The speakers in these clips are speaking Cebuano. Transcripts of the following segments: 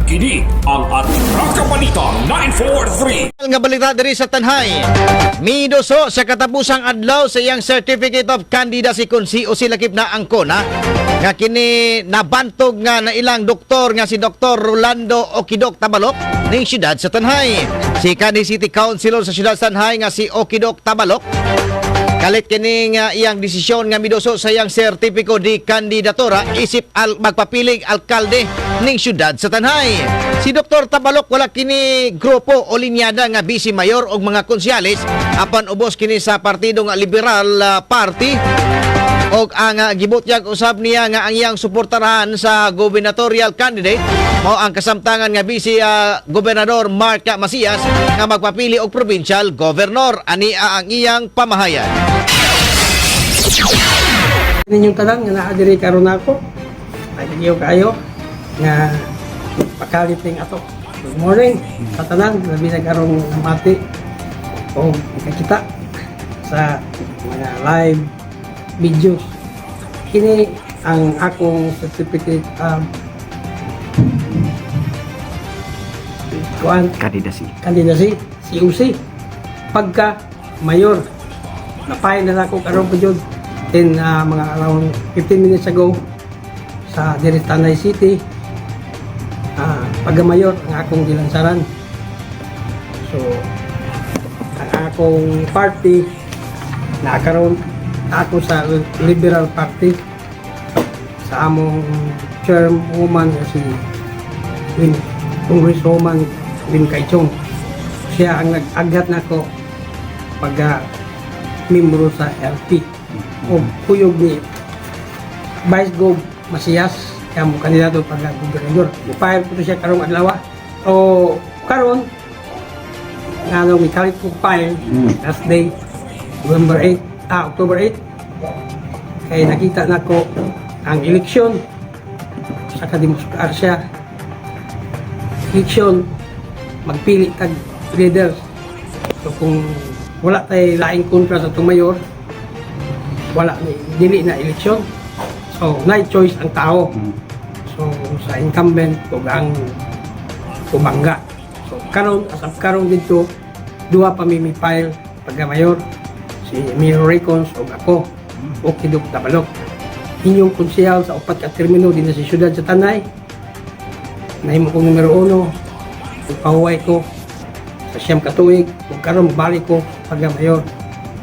Kini ang Atraka Balita 943. Nga balita diri sa Tanhay. Miduso sa katapusang adlaw sa iyang Certificate of Candidacy kun COC lakip na angkon ha. Nga kini nabantog nga na ilang doktor nga si Dr. Rolando Okidok Tabalok ning syudad sa Tanhay. Si kanhi City Councilor sa syudad sa Tanhay nga si Okidok Tabalok kalit kini nga iyang desisyon nga miduso sa iyang sertipiko di kandidatura isip magpapiling alkalde ning syudad sa Tanhay. Si Dr. Tabalok wala kini grupo o linyada nga vice mayor og mga konsyales, apan ubos kini sa partido nga Liberal Party og ang gibutyag usab niya nga ang iyang suportahan sa gubernatorial candidate mao ang kasamtangan nga vice gobernador Mark Macias nga magpapili og provincial governor. Ani ang iyang pamahayag. Ninyong tanan nga naa diri karon ako. Ay kayo kayo nga pakalit ning ato. Good morning sa tanan, labi na karong namati o nakakita sa mga live videos. Kini ang akong certificate kuan Candidacy. Candidacy COC pagka mayor. Napahin na ako karon po jud in mga around 15 minutes ago sa diri Tanay City, pagka mayor ang akong gilansaran. So ang akong party nakaroon ako sa Liberal Party sa among chairwoman nga si Win, Congresswoman Win Kaichong. Siya ang nag-aghat nako pagka membro sa LP o kuyog ni Vice Gov Masias kamo kandidato pagka gobernador. Mupahil po to siya karong adlaw. O karon nga nung mikalit ko file last day November 8, October 8, kay nakita nako ang eleksyon sa kademokrasya, eleksyon magpili tag leaders. So kung wala tay laing kontra sa atong mayor, wala ni dili na eleksyon. So nay choice ang tao, so sa incumbent ug ang tumangga. So karon, as of karon dito, duha pa mi file pagka mayor, si Mayor Raycons ug ako, Okidok Tabalok, inyong konsehal sa upat ka termino din sa siyudad sa Tanay. Nahimo kong numero uno, ipahuway ko sa 9 ka tuig ug karon balik ko pagka mayor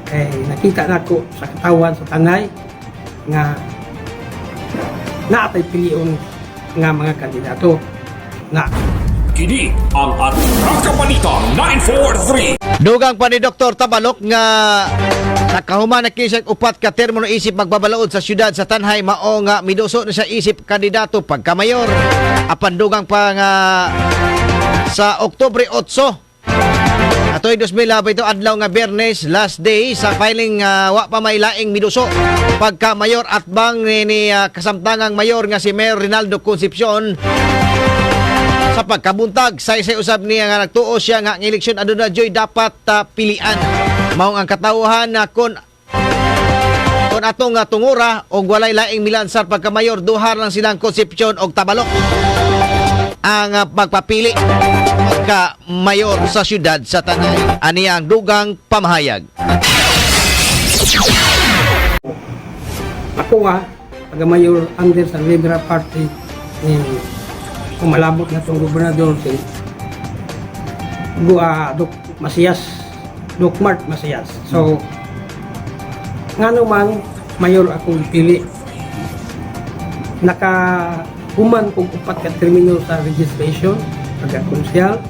kay nakita nako sa katawan sa Tanay nga naatay pilion nga mga kandidato na. Kini ang Atraka Balita 943. Dugang pa ni Dr. Tabalok nga nakahuman na kini siya upat ka termino isip magbabalaod sa syudad sa Tanhay, mao nga miduso na siya isip kandidato pagka-mayor. Apan dugang pa nga sa Oktubre 8 atoy 2000 ito, adlaw nga Biyernes, last day sa filing, wa pa may laing miduso pagka mayor at bang ni kasamtangang mayor nga si Mayor Rinaldo Concepcion sa pagkabuntag. Saysay usab niya nga nagtuo siya nga ang eleksyon aduna joy dapat pilian. Mao ang katawhan na kon atong nga tungura og walay laing milansar pagka mayor, duha lang silang Concepcion og Tabalok ang pagpapili pagka mayor sa syudad sa Tanay. Ani ang dugang pamahayag. Ako nga pagka mayor under sa Liberal Party ni umalabot na itong gobernador si Dok Masias, Doc Mark Masias. So nga man mayor akong gipili, naka human kog upat ka termino sa registration pagka konsyal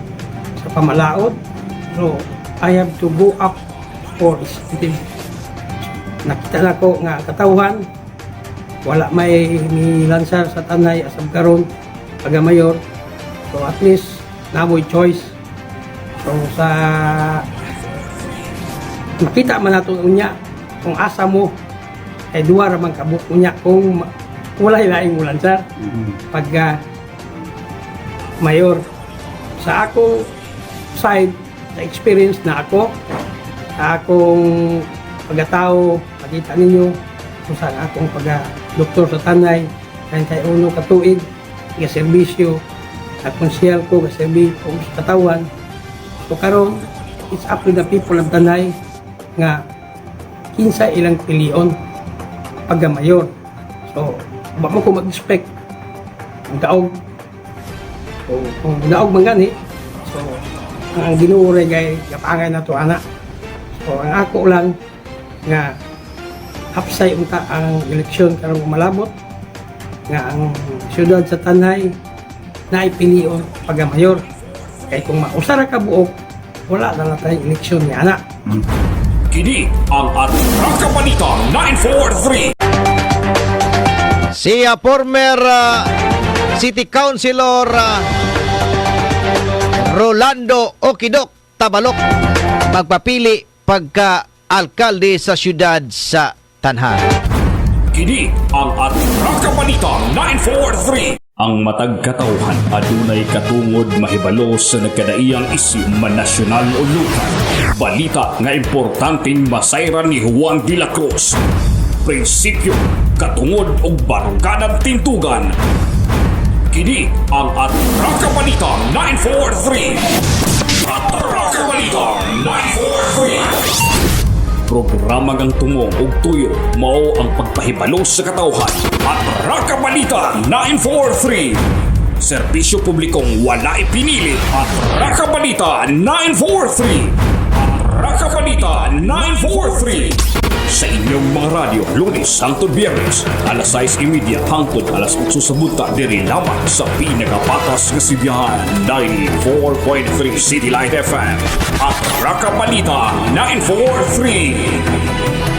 sa pamalaod. So I have to go up for executive. Nakita na ko nga katawhan wala may milansar sa Tanay as of karon pagka mayor. So at least namoy choice. So sa makita man nato unya kung asa mo kay duha ra man kabuk unya kung wala laing mulansar pagka mayor. Sa akong side, sa experience na ako, sa akong pagkatao, makita ninyo kung saan akong pagka doktor sa Tanay, kay uno ka tuig nga serbisyo. Nakonsehal ko, kaserbi ko sa katawan. So karon, it's up to the people of Tanay nga kinsa ilang pilion pagka-mayor. So, wa mo ko mag-expect ang daog. So, kung daog man gani, so ang Ginoo ray kay gapangay na to ana. So, ang ako lang nga hapsay unta ang eleksyon karong umalabot nga ang siyudad sa Tanay na ipilion pagka-mayor. Kay kung mausa ra ka buok, wala na lang tayong eleksyon ni ana. Kini ang Atraka Balita 943. Si former City Councilor Rolando Okidok Tabalok magpapili pagka alkalde sa siyudad sa Tanay. Kini ang Atraka Balita 943. Ang matag katawhan adunay katungod mahibalo sa nagkadaiyang isyu, man nasyonal o lokal. Balita nga importanteng masayran ni Juan de la Cruz. Prinsipyo, katungod og baruganan tintugan. Kini ang Atraka Balita 943. Atraka Balita 943. Programa ngang tumong ug tuyo mao ang pagpahibalo sa katawhan. Atraka Balita 943. Serbisyo publikong wala ipinili. Atraka Balita 943. Atraka Balita 943. Sa inyong mga radyo, Lunes hangtod Biyernes, alas 6:30 hangtod alas 8 sa buntag, diri lamang sa pinagapatas nga sibihan, 94.3 City Light FM. Atraka Balita 943.